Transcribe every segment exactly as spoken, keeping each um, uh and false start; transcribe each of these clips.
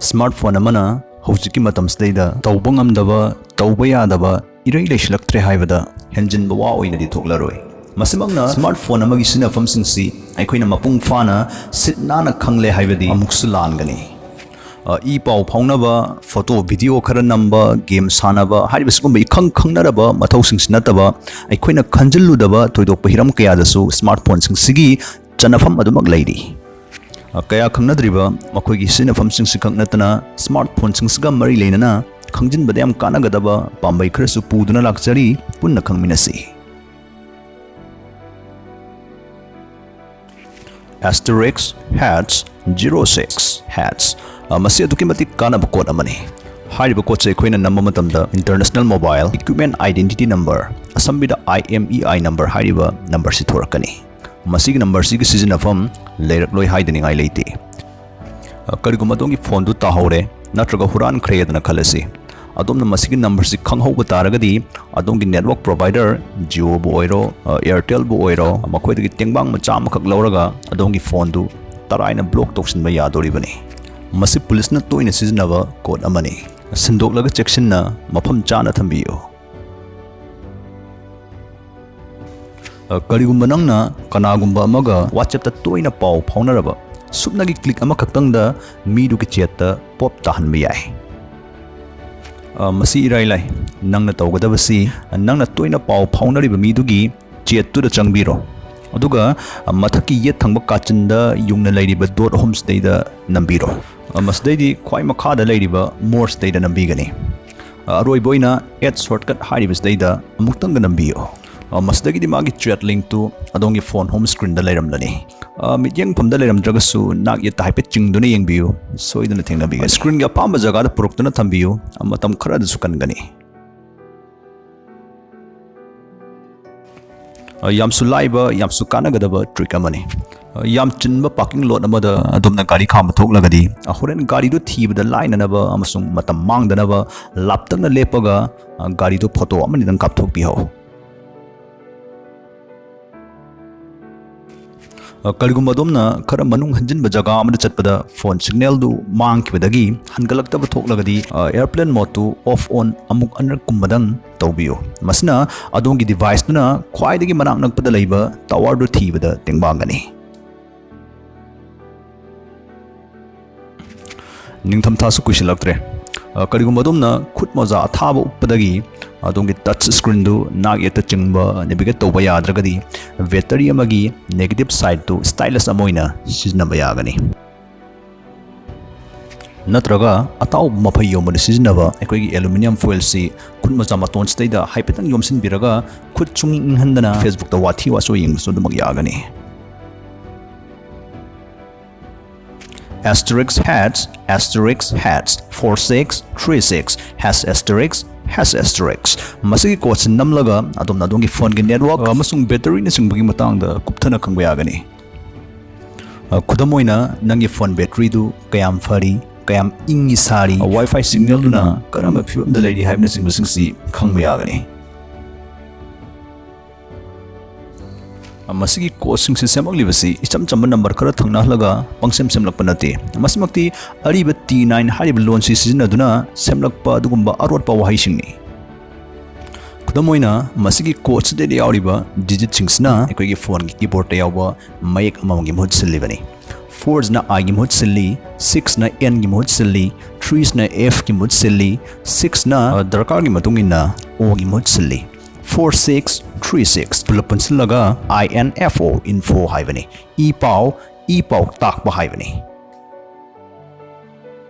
Smart phone ꯑꯃꯅ ꯍꯧꯖꯤꯛꯀꯤ ꯃꯇꯝꯁꯤꯗꯩꯗ ꯇꯧꯕ ꯉꯝꯗꯕ, ꯇꯧꯕ ꯌꯥꯗꯕ ꯏꯔꯩ ꯂꯩꯁꯤꯜꯂꯛꯇ꯭ꯔꯦ ꯍꯥꯏꯕꯗ ꯍꯦꯟꯖꯤꯟꯕ ꯋꯥ ꯑꯣꯏꯅꯗꯤ ꯊꯣꯛꯂꯔꯣꯏ꯫ ꯃꯁꯤꯃꯛꯅ ꯁ꯭ꯃꯥꯔꯠ ꯐꯣꯟ ꯑꯃꯒꯤ ꯁꯤꯖꯤꯟꯅꯐꯝꯁꯤꯡꯁꯤ ꯑꯩꯈꯣꯏꯅ ꯃꯄꯨꯡ ꯐꯥꯅ ꯁꯤꯠ ꯅꯥꯟꯅ ꯈꯪꯂꯦ ꯍꯥꯏꯕꯗꯤ ꯑꯃꯨꯛꯁꯨ ꯂꯥꯟꯒꯅꯤ꯫ ꯑ, ꯏ ꯄꯥꯎ ꯐꯥꯎꯅꯕ, ꯐꯣꯇꯣ ꯚꯤꯗꯤꯑꯣ ꯈꯔ ꯅꯝꯕ, ꯒꯦꯝ ꯁꯥꯟꯅꯕ ꯍꯥꯏꯔꯤꯕ ꯁꯤꯒꯨꯝꯕ ꯏꯈꯪ ꯈꯪꯅꯔꯕ ꯃꯊꯧꯁꯤꯡꯁꯤ ꯅꯠꯇꯕ, ꯑꯩꯈꯣꯏꯅ ꯈꯟꯖꯤꯜꯂꯨꯗꯕ ꯊꯣꯏꯗꯣꯛꯄ ꯍꯤꯔꯝ ꯀꯌꯥꯗꯁꯨ ꯁ꯭ꯃꯥꯔꯠ ꯐꯣꯟꯁꯤꯡꯁꯤꯒꯤ ꯆꯟꯅꯐꯝ ꯑꯗꯨꯃꯛ ꯂꯩꯔꯤ꯫ ꯑ, ꯀꯌꯥ ꯈꯪꯅꯗ꯭ꯔꯤꯕ ꯃꯈꯣꯏꯒꯤ ꯁꯤꯖꯤꯟꯅꯐꯝꯁꯤꯡꯁꯤ ꯈꯛ ꯅꯠꯇꯅ ꯁ꯭ꯃꯥꯔꯠ ꯐꯣꯟꯁꯤꯡꯁꯤꯒ ꯃꯔꯤ ꯂꯩꯅꯅ ꯈꯪꯖꯤꯟꯕꯗ ꯌꯥꯝ ꯀꯥꯟꯅꯒꯗꯕ ꯄꯥꯝꯕꯩ ꯈꯔꯁꯨ ꯄꯨꯗꯨꯅ ꯂꯥꯛꯆꯔꯤ꯫ ꯄꯨꯟꯅ ꯈꯪꯃꯤꯟꯅꯁꯤ꯫ Asterisk Hatch zero six Hatch꯫ ꯑ, ꯃꯁꯤ ꯑꯗꯨꯛꯀꯤ ꯃꯇꯤꯛ ꯀꯥꯟꯅꯕ ꯀꯣꯠ ꯑꯃꯅꯤ꯫ ꯍꯥꯏꯔꯤꯕ ꯀꯣꯠꯁꯦ ꯑꯩꯈꯣꯏꯅ ꯅꯝꯕ ꯃꯇꯝꯗ International Mobile Equipment Identity Number, ꯑꯁꯝꯕꯤꯗ I M E I number ꯍꯥꯏꯔꯤꯕ ꯅꯝꯕꯔꯁꯤ ꯊꯣꯔꯛꯀꯅꯤ꯫ ꯃꯁꯤꯒꯤ ꯅꯝꯕꯔꯁꯤꯒꯤ ꯁꯤꯖꯤꯟꯅꯐꯝ ꯂꯩꯔꯛꯂꯣꯏ ꯍꯥꯏꯗꯅꯤꯡꯉꯥꯏ ꯂꯩꯇꯦ꯫ ꯑ, ꯀꯔꯤꯒꯨꯝꯕ ꯑꯗꯣꯝꯒꯤ ꯐꯣꯟꯗꯨ ꯇꯥꯍꯧꯔꯦ ꯅꯠꯇ꯭ꯔꯒ ꯍꯨꯔꯥꯟꯈ꯭ꯔꯦꯗꯅ ꯈꯜꯂꯁꯤ꯫ ꯑꯗꯣꯝꯅ ꯃꯁꯤꯒꯤ ꯅꯝꯕꯔꯁꯤ ꯈꯪꯍꯧꯕ ꯇꯥꯔꯒꯗꯤ, ꯑꯗꯣꯝꯒꯤ network provider, Jio ꯕꯨ ꯑꯣꯏꯔꯣ, ꯑ, Airtel ꯕꯨ ꯑꯣꯏꯔꯣ, ꯃꯈꯣꯏꯗꯒꯤ ꯇꯦꯡꯕꯥꯡ ꯃꯆꯥ ꯑꯃꯈꯛ ꯂꯧꯔꯒ ꯑꯗꯣꯝꯒꯤ ꯐꯣꯟꯗꯨ ꯇꯔꯥꯏꯅ block ꯇꯧꯁꯤꯟꯕ ꯌꯥꯗꯣꯔꯤꯕꯅꯤ꯫ ꯃꯁꯤ ꯄꯨꯂꯤꯁꯅ ꯇꯣꯏꯅ ꯁꯤꯖꯤꯟꯅꯕ ꯀꯣꯠ ꯑꯃꯅꯤ꯫ ꯁꯤꯟꯗꯣꯛꯂꯒ ꯆꯦꯛꯁꯤꯟꯅ ꯃꯐꯝ ꯆꯥꯅ ꯊꯝꯕꯤꯌꯨ꯫ ꯑ, ꯀꯔꯤꯒꯨꯝꯕ ꯅꯪꯅ ꯀꯅꯥꯒꯨꯝꯕ ꯑꯃꯒ WhatsApp ꯇ ꯇꯣꯏꯅ ꯄꯥꯎ ꯐꯥꯎꯅꯔꯕ, ꯁꯨꯞꯅꯒꯤ click ꯑꯃꯈꯛꯇꯪꯗ ꯃꯤꯗꯨꯒꯤ chat ꯇ pop ꯇꯥꯍꯟꯕ ꯌꯥꯏ꯫ ꯑ, ꯃꯁꯤ ꯏꯔꯥꯏ ꯂꯥꯏ꯫ ꯅꯪꯅ ꯇꯧꯒꯗꯕꯁꯤ, ꯅꯪꯅ ꯇꯣꯏꯅ ꯄꯥꯎ ꯐꯥꯎꯅꯔꯤꯕ ꯃꯤꯗꯨꯒꯤ chat ꯇꯨꯗ ꯆꯪꯕꯤꯔꯣ꯫ ꯑꯗꯨꯒ, ꯑ, ꯃꯊꯛꯀꯤ ꯌꯦꯠ ꯊꯪꯕ ꯀꯥꯆꯤꯟꯗ ꯌꯨꯡꯅ ꯂꯩꯔꯤꯕ dot ꯑꯍꯨꯝꯁꯤꯗꯩꯗ ꯅꯝꯕꯤꯔꯣ꯫ ꯑ, ꯃꯁꯤꯗꯩꯗꯤ ꯈ꯭ꯋꯥꯏ ꯃꯈꯥꯗ ꯂꯩꯔꯤꯕ More ꯁꯤꯗꯩꯗ ꯅꯝꯕꯤꯒꯅꯤ꯫ ꯑ, ꯑꯔꯣꯏꯕ ꯑꯣꯏꯅ Add Shortcut ꯍꯥꯏꯔꯤꯕꯁꯤꯗꯩꯗ ꯑꯃꯨꯛꯇꯪꯒ ꯅꯝꯕꯤꯌꯨ꯫ ꯑ, ꯃꯁꯤꯗꯒꯤꯗꯤ ꯃꯥꯒꯤ chat link ꯇꯨ ꯑꯗꯣꯝꯒꯤ ꯐꯣꯟ home screen ꯗ ꯂꯩꯔꯝꯂꯅꯤ꯫ ꯑ, ꯃꯤꯠꯌꯦꯡꯐꯝꯗ ꯂꯩꯔꯝꯗ꯭ꯔꯒꯁꯨ ꯅꯥꯛ ꯌꯦꯠꯇ ꯍꯥꯏꯐꯦꯠ ꯆꯤꯡꯗꯨꯅ ꯌꯦꯡꯕꯤꯌꯨ, ꯁꯣꯏꯗꯅ ꯊꯦꯡꯅꯕꯤꯒꯅꯤ꯫ Screen ꯒꯤ ꯑꯄꯥꯝꯕ ꯖꯒꯥꯗ ꯄꯨꯔꯛꯇꯨꯅ ꯊꯝꯕꯤꯌꯨ, ꯑ, ꯃꯇꯝ ꯈꯔꯗꯁꯨ ꯀꯟꯒꯅꯤ꯫ ꯑ, ꯌꯥꯝꯁꯨ ꯂꯥꯏꯕ, ꯌꯥꯝꯁꯨ ꯀꯥꯟꯅꯒꯗꯕ trick ꯑꯃꯅꯤ꯫ ꯑ, ꯌꯥꯝ ꯆꯤꯟꯕ parking lot ꯑꯃꯗ ꯑꯗꯣꯝꯅ ꯒꯥꯔꯤ ꯈꯥꯝꯕ ꯊꯣꯛꯂꯒꯗꯤ, ꯑ, ꯍꯣꯔꯦꯟ ꯒꯥꯔꯤꯗꯨ ꯊꯤꯕꯗ ꯂꯥꯏꯅꯅꯕ ꯑꯃꯁꯨꯡ ꯃꯇꯝ ꯃꯥꯡꯗꯅꯕ ꯂꯥꯞꯇꯛꯅ ꯂꯦꯞꯄꯒ, ꯑ, ꯒꯥꯔꯤꯗꯨ ꯐꯣꯇꯣ ꯑꯃꯅꯤꯗꯪ ꯀꯥꯞꯊꯣꯛꯄꯤꯍꯧ꯫ ꯑ, ꯀꯔꯤꯒꯨꯝꯕ ꯑꯗꯣꯝꯅ ꯈꯔ ꯃꯅꯨꯡ ꯍꯟꯖꯤꯟꯕ ꯖꯒꯥ ꯑꯃꯗ ꯆꯠꯄꯗ ꯐꯣꯟ ꯁꯤꯒꯅꯦꯜꯗꯨ ꯃꯥꯡꯈꯤꯕꯗꯒꯤ ꯍꯟꯒꯠꯂꯛꯇꯕ ꯊꯣꯛꯂꯒꯗꯤ, ꯑ, airplane modeꯇꯨ off on ꯑꯃꯨꯛ ꯑꯅꯤꯔꯛ ꯀꯨꯝꯕꯗꯪ ꯇꯧꯕꯤꯌꯨ꯫ ꯃꯁꯤꯅ ꯑꯗꯣꯝꯒꯤ deviceꯇꯨꯅ ꯈ꯭ꯋꯥꯏꯗꯒꯤ ꯃꯅꯥꯛ ꯅꯛꯄꯗ ꯂꯩꯕ towerꯗꯨ ꯊꯤꯕꯗ ꯇꯦꯡꯕꯥꯡꯒꯅꯤ꯫ ꯅꯤꯡꯊꯝꯊꯥꯁꯨ ꯀꯨꯏꯁꯤꯜꯂꯛꯇ꯭ꯔꯦ꯫ ꯑ, ꯀꯔꯤꯒꯨꯝꯕ ꯑꯗꯣꯝꯅ ꯈꯨꯠ ꯃꯣꯖꯥ ꯑꯊꯥꯕ ꯎꯞꯄꯗꯒꯤ ꯑꯗꯣꯝꯒꯤ touch screenꯗꯨ ꯅꯥꯛ ꯌꯦꯠꯇ ꯆꯤꯡꯕ navigate ꯇꯧꯕ ꯌꯥꯗ꯭ꯔꯒꯗꯤ, battery ꯑꯃꯒꯤ negative sideꯇꯨ stylus ꯑꯃ ꯑꯣꯏꯅ ꯁꯤꯖꯤꯟꯅꯕ ꯌꯥꯒꯅꯤ꯫ ꯅꯠꯇ꯭ꯔꯒ ꯑꯇꯥꯎꯕ ꯃꯐꯩ ꯌꯣꯝꯕꯗ ꯁꯤꯖꯤꯟꯅꯕ ꯑꯩꯈꯣꯏꯒꯤ aluminium foilꯁꯤ ꯈꯨꯠ ꯃꯣꯖꯥ ꯃꯇꯣꯟꯁꯤꯗꯩꯗ ꯍꯥꯏꯐꯦꯠꯇꯪ ꯌꯣꯝꯁꯤꯟꯕꯤꯔꯒ ꯈꯨꯠ ꯁꯨꯡꯏꯪ ꯏꯪꯍꯟꯗꯅ Facebookꯇ ꯋꯥꯊꯤ ꯋꯥꯆꯣꯏ ꯌꯦꯡꯕꯁꯨ ꯑꯗꯨꯃꯛ ꯌꯥꯒꯅꯤ꯫ Asterisk has, asterisk has, four six three six, has asterisk, has asterisk꯫ ꯃꯁꯤꯒꯤ codeꯁꯤ ꯅꯝꯂꯒ ꯑꯗꯣꯝꯅ ꯑꯗꯣꯝꯒꯤ phoneꯒꯤ network ꯑꯃꯁꯨꯡ batteryꯅꯆꯤꯡꯕꯒꯤ ꯃꯇꯥꯡꯗ ꯀꯨꯞꯊꯅ ꯈꯪꯕ ꯌꯥꯒꯅꯤ꯫ ꯑ, ꯈꯨꯗꯝ ꯑꯣꯏꯅ, ꯅꯪꯒꯤ phone batteryꯗꯨ ꯀꯌꯥꯝ ꯐꯔꯤ, ꯀꯌꯥꯝ ꯏꯪꯉꯤ ꯁꯥꯔꯤ, Wi-Fi signalꯗꯨꯅ ꯀꯔꯝꯕ ꯐꯤꯕꯝꯗ ꯂꯩꯔꯤ ꯍꯥꯏꯕꯅꯆꯤꯡꯕꯁꯤꯡꯁꯤ ꯈꯪꯕ ꯌꯥꯒꯅꯤ꯫ ꯃꯁꯤꯒꯤ codeꯁꯤꯡꯁꯤ ꯁꯦꯝꯃꯛꯂꯤꯕꯁꯤ ꯏꯆꯝ ꯆꯝꯕ number ꯈꯔ ꯊꯪꯅꯍꯜꯂꯒ ꯄꯪꯁꯦꯝ ꯁꯦꯝꯂꯛꯄ ꯅꯠꯇꯦ꯫ ꯃꯁꯤꯃꯛꯇꯤ ꯑꯔꯤꯕ T nine ꯍꯥꯏꯔꯤꯕ ꯂꯣꯟꯁꯤ ꯁꯤꯖꯤꯟꯅꯗꯨꯅ ꯁꯦꯝꯂꯛꯄ ꯑꯗꯨꯒꯨꯝꯕ ꯑꯔꯣꯠꯄ ꯋꯥꯍꯩꯁꯤꯡꯅꯤ꯫ ꯈꯨꯗꯝ ꯑꯣꯏꯅ, ꯃꯁꯤꯒꯤ codeꯁꯤꯗꯩꯗ ꯌꯥꯎꯔꯤꯕ digitꯁꯤꯡꯁꯤꯅ ꯑꯩꯈꯣꯏꯒꯤ phoneꯒꯤ keyboardꯇ ꯌꯥꯎꯕ ꯃꯌꯦꯛ ꯑꯃꯃꯝꯒꯤ ꯃꯍꯨꯠ ꯁꯤꯜꯂꯤꯕꯅꯤ꯫ Fourꯁꯤꯅ Iꯒꯤ ꯃꯍꯨꯠ ꯁꯤꯜꯂꯤ, sixꯅ Nꯒꯤ ꯃꯍꯨꯠ ꯁꯤꯜꯂꯤ, threeꯁꯤꯅ Fꯀꯤ ꯃꯍꯨꯠ ꯁꯤꯜꯂꯤ, sixꯅ, ꯑ, ꯗꯔꯀꯥꯔꯒꯤ ꯃꯇꯨꯡ ꯏꯟꯅ Oꯒꯤ ꯃꯍꯨꯠ ꯁꯤꯜꯂꯤ꯫ Four six three six ꯄꯨꯂꯞ ꯄꯨꯟꯁꯤꯜꯂꯒ I N F O, info ꯍꯥꯏꯕꯅꯤ꯫ ꯏ ꯄꯥꯎ, ꯏ ꯄꯥꯎ ꯇꯥꯛꯄ ꯍꯥꯏꯕꯅꯤ꯫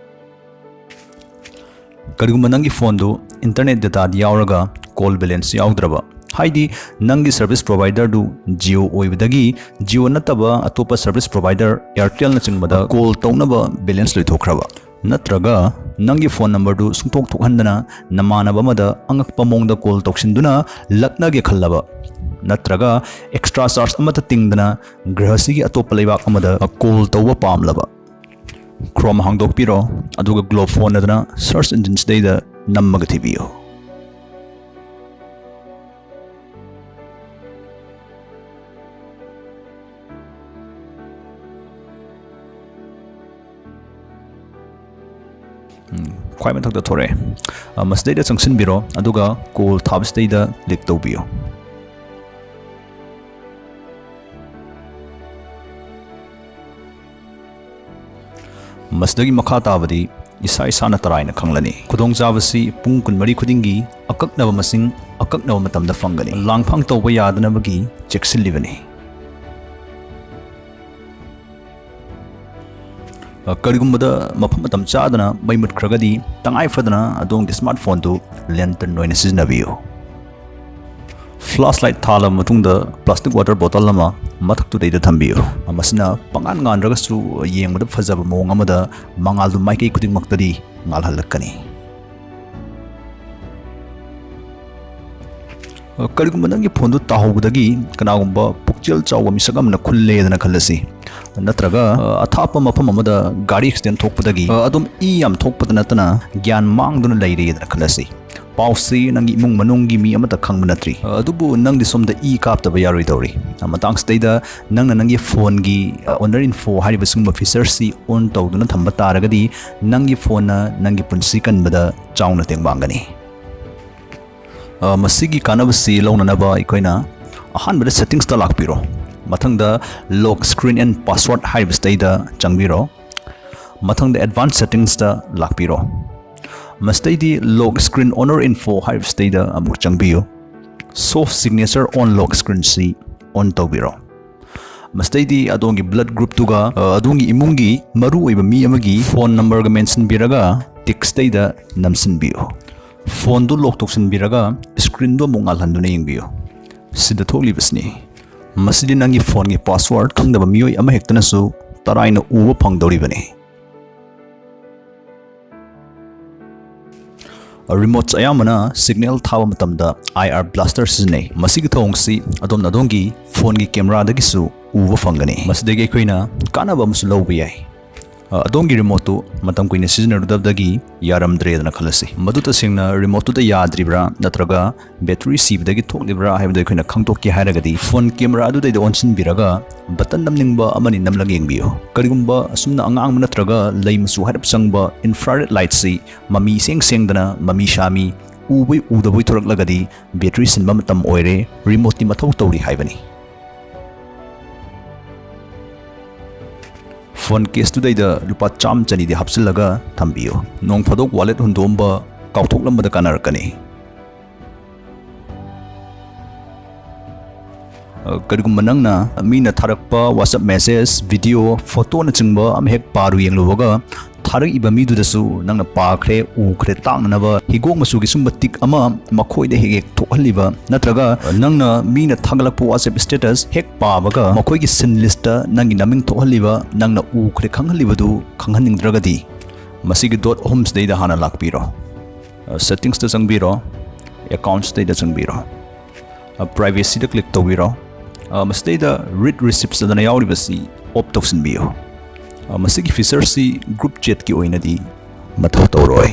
ꯀꯔꯤꯒꯨꯝꯕ ꯅꯪꯒꯤ phoneꯗꯨ internet dataꯗꯤ ꯌꯥꯎꯔꯒ call balance ꯌꯥꯎꯗ꯭ꯔꯕ, ꯍꯥꯏꯗꯤ ꯅꯪꯒꯤ service providerꯗꯨ Jio ꯑꯣꯏꯕꯗꯒꯤ Jio ꯅꯠꯇꯕ ꯑꯇꯣꯞꯄ service provider Airtelꯅꯆꯤꯡꯕꯗ call ꯇꯧꯅꯕ balance ꯂꯣꯏꯊꯣꯛꯈ꯭ꯔꯕ, ꯅꯠꯇ꯭ꯔꯒ ꯅꯪꯒꯤ phone numberꯗꯨ ꯁꯨꯡꯊꯣꯛ ꯊꯣꯛꯍꯟꯗꯅ ꯅꯃꯥꯟꯅꯕ ꯑꯃꯗ ꯑꯉꯛꯄ ꯃꯑꯣꯡꯗ call ꯇꯧꯁꯤꯟꯗꯨꯅ ꯂꯛꯅꯒꯦ ꯈꯜꯂꯕ, ꯅꯠꯇ꯭ꯔꯒ extra charge ꯑꯃꯠꯇ ꯇꯤꯡꯗꯅ ꯒ꯭ꯔꯍꯁꯤꯒꯤ ꯑꯇꯣꯞꯄ ꯂꯩꯕꯥꯛ ꯑꯃꯗ call ꯇꯧꯕ ꯄꯥꯝꯂꯕ, Chrome ꯍꯥꯡꯗꯣꯛꯄꯤꯔꯣ, ꯑꯗꯨꯒ Globe Phone ꯑꯗꯨꯅ search engineꯁꯤꯗꯩꯗ ꯅꯝꯃꯒ ꯊꯤꯕꯤꯌꯨ꯫ ꯎꯝ, ꯈ꯭ꯋꯥꯏ ꯃꯊꯛꯇ ꯊꯣꯔꯛꯑꯦ꯫ ꯑ, ꯃꯁꯤꯗꯩꯗ ꯆꯪꯁꯤꯟꯕꯤꯔꯣ, ꯑꯗꯨꯒ call ꯊꯥꯕꯁꯤꯗꯩꯗ click ꯇꯧꯕꯤꯌꯨ꯫ ꯃꯁꯤꯗꯒꯤ ꯃꯈꯥ ꯇꯥꯕꯗꯤ ꯏꯁꯥ ꯏꯁꯥꯅ ꯇꯔꯥꯏꯅ ꯈꯪꯂꯅꯤ꯫ ꯈꯨꯗꯣꯡꯆꯥꯕꯁꯤ ꯄꯨꯡ ꯀꯨꯟꯃꯔꯤ ꯈꯨꯗꯤꯡꯒꯤ ꯑꯀꯛꯅꯕ ꯃꯁꯤꯡ, ꯑꯀꯛꯅꯕ ꯃꯇꯝꯗ ꯐꯪꯒꯅꯤ꯫ ꯂꯥꯡꯐꯥꯡ ꯇꯧꯕ ꯌꯥꯗꯅꯕꯒꯤ ꯆꯦꯛꯁꯤꯜꯂꯤꯕꯅꯤ꯫ ꯑ, ꯀꯔꯤꯒꯨꯝꯕꯗ ꯃꯐꯝ ꯃꯇꯝ ꯆꯥꯗꯅ ꯃꯩ ꯃꯨꯠꯈ꯭ꯔꯒꯗꯤ, ꯇꯉꯥꯏ ꯐꯗꯅ ꯑꯗꯣꯝꯒꯤ smartphone ꯗꯨ lantern ꯑꯣꯏꯅ ꯁꯤꯖꯤꯟꯅꯕꯤꯌꯨ꯫ Flashlight ꯊꯥꯜꯂꯕ ꯃꯇꯨꯡꯗ, plastic water bottle ꯑꯃ ꯃꯊꯛꯇꯨꯗꯩꯗ ꯊꯝꯕꯤꯌꯨ꯫ ꯃꯁꯤꯅ ꯄꯉꯥꯟ ꯉꯥꯟꯗ꯭ꯔꯒꯁꯨ, ꯌꯦꯡꯕꯗ ꯐꯖꯕ ꯃꯑꯣꯡ ꯑꯃꯗ ꯃꯉꯥꯜꯗꯨ ꯃꯥꯏꯀꯩ ꯈꯨꯗꯤꯡꯃꯛꯇꯗꯤ ꯉꯥꯜꯍꯜꯂꯛꯀꯅꯤ꯫ ꯀꯔꯤꯒꯨꯝꯕ ꯅꯪꯒꯤ ꯐꯣꯟꯗꯨ ꯇꯥꯍꯧꯕꯗꯒꯤ ꯀꯅꯥꯒꯨꯝꯕ ꯄꯨꯛꯆꯦꯜ ꯆꯥꯎꯕ ꯃꯤꯁꯛ ꯑꯃꯅ ꯈꯨꯜꯂꯦꯗꯅ ꯈꯜꯂꯁꯤ, ꯅꯠꯇ꯭ꯔꯒ, ꯑ, ꯑꯊꯥꯞꯄ ꯃꯐꯝ ꯑꯃꯗ ꯒꯥꯔꯤ accident ꯊꯣꯛꯄꯗꯒꯤ, ꯑ, ꯑꯗꯨꯝ ꯏ ꯌꯥꯝ ꯊꯣꯛꯄꯗ ꯅꯠꯇꯅ ꯒ꯭ꯌꯥꯟ ꯃꯥꯡꯗꯨꯅ ꯂꯩꯔꯦꯗꯅ ꯈꯜꯂꯁꯤ꯫ ꯄꯥꯎꯁꯤ ꯅꯪꯒꯤ ꯏꯃꯨꯡ ꯃꯅꯨꯡꯒꯤ ꯃꯤ ꯑꯃꯠꯇ ꯈꯪꯕ ꯅꯠꯇ꯭ꯔꯤ, ꯑ, ꯑꯗꯨꯕꯨ ꯅꯪꯗꯤ ꯁꯣꯝꯗ ꯏ ꯀꯥꯞꯇꯕ ꯌꯥꯔꯣꯏꯗꯧꯔꯤ꯫ ꯑ, ꯃꯇꯥꯡꯁꯤꯗꯩꯗ ꯅꯪꯅ ꯅꯪꯒꯤ ꯐꯣꯟꯒꯤ, ꯑ, owner info ꯍꯥꯏꯔꯤꯕ ꯁꯤꯒꯨꯝꯕ feature ꯁꯤ on ꯇꯧꯗꯨꯅ ꯊꯝꯕ ꯇꯥꯔꯒꯗꯤ, ꯅꯪꯒꯤ ꯐꯣꯟꯅ ꯅꯪꯒꯤ ꯄꯨꯟꯁꯤ ꯀꯟꯕꯗ ꯆꯥꯎꯅ ꯇꯦꯡꯕꯥꯡꯒꯅꯤ꯫ ꯑ, ꯃꯁꯤꯒꯤ ꯀꯥꯟꯅꯕꯁꯤ ꯂꯧꯅꯅꯕ ꯑꯩꯈꯣꯏꯅ ꯑꯍꯥꯟꯕꯗ settings ꯇ ꯂꯥꯛꯄꯤꯔꯣ꯫ ꯃꯊꯪꯗ lock screen and password ꯍꯥꯏꯔꯤꯕꯁꯤꯗꯩꯗ ꯆꯪꯕꯤꯔꯣ꯫ ꯃꯊꯪꯗ advanced settings ꯇ ꯂꯥꯛꯄꯤꯔꯣ꯫ ꯃꯁꯤꯗꯩꯗꯤ lock screen owner info ꯍꯥꯏꯔꯤꯕꯁꯤꯗꯩꯗ ꯑꯃꯨꯛ ꯆꯪꯕꯤꯌꯨ꯫ Show signature on lock screen ꯁꯤ on ꯇꯧꯕꯤꯔꯣ꯫ ꯃꯁꯤꯗꯩꯗꯤ ꯑꯗꯣꯝꯒꯤ blood group ꯇꯨꯒ, ꯑ, ꯑꯗꯣꯝꯒꯤ ꯏꯃꯨꯡꯒꯤ ꯃꯔꯨꯑꯣꯏꯕ ꯃꯤ ꯑꯃꯒꯤ phone number ꯒ ꯃꯦꯟꯁꯤꯟꯕꯤꯔꯒ text ꯇꯩꯗ ꯅꯝꯁꯤꯟꯕꯤꯌꯨ꯫ ꯐꯣꯟꯗꯨ lock ꯇꯧꯁꯤꯟꯕꯤꯔꯒ screen ꯗꯨ ꯑꯃꯨꯛ ꯉꯥꯜꯍꯟꯗꯨꯅ ꯌꯦꯡꯕꯤꯌꯨ꯫ ꯁꯤꯗ ꯊꯣꯛꯂꯤꯕꯁꯤꯅꯤ꯫ ꯃꯁꯤꯗꯤ ꯅꯪꯒꯤ ꯐꯣꯟꯒꯤ password ꯈꯪꯗꯕ ꯃꯤꯑꯣꯏ ꯑꯃꯍꯦꯛꯇꯅꯁꯨ ꯇꯔꯥꯏꯅ ꯎꯕ ꯐꯪꯗꯧꯔꯤꯕꯅꯤ꯫ Remotes ꯑꯌꯥꯝꯕꯅ signal ꯊꯥꯕ ꯃꯇꯝꯗ I R blaster ꯁꯤꯖꯤꯟꯅꯩ꯫ ꯃꯁꯤꯒꯤ ꯊꯧꯑꯣꯡꯁꯤ ꯑꯗꯣꯝꯅ ꯑꯗꯣꯝꯒꯤ ꯐꯣꯟꯒꯤ camera ꯗꯒꯤꯁꯨ ꯎꯕ ꯐꯪꯒꯅꯤ꯫ ꯃꯁꯤꯗꯒꯤ ꯑꯩꯈꯣꯏꯅ ꯀꯥꯟꯅꯕ ꯑꯃꯁꯨ ꯂꯧꯕ ꯌꯥꯏ꯫ ꯑ, ꯑꯗꯣꯝꯒꯤ remote ꯇꯨ ꯃꯇꯝ ꯀꯨꯏꯅ ꯁꯤꯖꯤꯟꯅꯔꯨꯗꯕꯗꯒꯤ ꯌꯥꯔꯝꯗ꯭ꯔꯦꯗꯅ ꯈꯜꯂꯁꯤ꯫ ꯃꯗꯨ ꯇꯁꯦꯡꯅ remote ꯇꯨꯗ ꯌꯥꯗ꯭ꯔꯤꯕ꯭ꯔꯥ ꯅꯠꯇ꯭ꯔꯒ battery ꯁꯤꯕꯗꯒꯤ ꯊꯣꯛꯂꯤꯕ꯭ꯔꯥ ꯍꯥꯏꯕꯗꯨ ꯑꯩꯈꯣꯏꯅ ꯈꯪꯗꯣꯛꯀꯦ ꯍꯥꯏꯔꯒꯗꯤ, phone camera ꯑꯗꯨꯗꯩꯗ ꯑꯣꯟꯁꯤꯟꯕꯤꯔꯒ button ꯅꯝꯅꯤꯡꯕ ꯑꯃꯅꯤ ꯅꯝꯂꯒ ꯌꯦꯡꯕꯤꯌꯨ꯫ ꯀꯔꯤꯒꯨꯝꯕ ꯑꯁꯨꯝꯅ ꯑꯉꯥꯡꯕ ꯅꯠꯇ꯭ꯔꯒ ꯂꯩ ꯃꯆꯨ ꯍꯥꯏꯔꯞ ꯆꯪꯕ infrared light ꯁꯤ ꯃꯃꯤ ꯏꯁꯦꯡ ꯁꯦꯡꯗꯅ ꯃꯃꯤ ꯁꯥꯃꯤ ꯎꯕꯩ ꯎꯗꯕꯩ ꯊꯣꯔꯛꯂꯒꯗꯤ battery ꯁꯤꯟꯕ ꯃꯇꯝ ꯑꯣꯏꯔꯦ, remote ꯇꯤ ꯃꯊꯧ ꯇꯧꯔꯤ ꯍꯥꯏꯕꯅꯤ꯫ Phone case ꯇꯨꯗꯩꯗ ꯂꯨꯄꯥ ꯆꯥꯝꯃ ꯆꯅꯤꯗꯤ ꯍꯥꯞꯆꯤꯜꯂꯒ ꯊꯝꯕꯤꯌꯨ꯫ ꯅꯣꯡ ꯐꯥꯗꯣꯛ wallet ꯍꯨꯟꯗꯣꯛꯑꯝꯕ ꯀꯥꯎꯊꯣꯛꯂꯝꯕꯗ ꯀꯥꯟꯅꯔꯛꯀꯅꯤ꯫ ꯑ, ꯀꯔꯤꯒꯨꯝꯕ ꯅꯪꯅ ꯃꯤꯅ ꯊꯥꯔꯛꯄ WhatsApp message, video, photo ꯅꯆꯤꯡꯕ ꯑꯃ ꯍꯦꯛ ꯄꯥꯔꯨ ꯌꯦꯡꯂꯨꯕꯒ, ꯊꯥꯔꯛꯏꯕ ꯃꯤꯗꯨꯗꯁꯨ ꯅꯪꯅ ꯄꯥꯈ꯭ꯔꯦ, ꯎꯈ꯭ꯔꯦ ꯇꯥꯛꯅꯅꯕ ꯍꯤꯒꯣꯛ ꯃꯆꯨꯒꯤ ꯁꯨꯝꯕ tick ꯑꯃ ꯃꯈꯣꯏꯗ ꯍꯦꯛ ꯍꯦꯛ ꯊꯣꯛꯍꯜꯂꯤꯕ, ꯅꯠꯇ꯭ꯔꯒ ꯅꯪꯅ ꯃꯤꯅ ꯊꯥꯒꯠꯂꯛꯄ WhatsApp status ꯍꯦꯛ ꯄꯥꯕꯒ ꯃꯈꯣꯏꯒꯤ seen list ꯇ ꯅꯪꯒꯤ ꯅꯃꯤꯡ ꯊꯣꯛꯍꯜꯂꯤꯕ, ꯅꯪꯅ ꯎꯈ꯭ꯔꯦ ꯈꯪꯍꯜꯂꯤꯕꯗꯨ ꯈꯪꯍꯟꯅꯤꯡꯗ꯭ꯔꯒꯗꯤ, ꯃꯁꯤꯒꯤ dot ꯑꯍꯨꯝꯁꯤꯗꯩꯗ ꯍꯥꯟꯅ ꯂꯥꯛꯄꯤꯔꯣ꯫ ꯑ, settings ꯇ ꯆꯪꯕꯤꯔꯣ, accounts ꯇꯩꯗ ꯆꯪꯕꯤꯔꯣ꯫ ꯑ, privacy ꯗ click ꯇꯧꯕꯤꯔꯣ꯫ ꯑ, ꯃꯁꯤꯗꯩꯗ read receipts ꯑꯗꯨꯅ ꯌꯥꯎꯔꯤꯕꯁꯤ off ꯇꯧꯁꯤꯟꯕꯤꯌꯨ꯫ ꯑ, ꯃꯁꯤꯒꯤ feature ꯁꯤ group chat ꯀꯤ ꯑꯣꯏꯅꯗꯤ ꯃꯊꯧ ꯇꯧꯔꯣꯏ꯫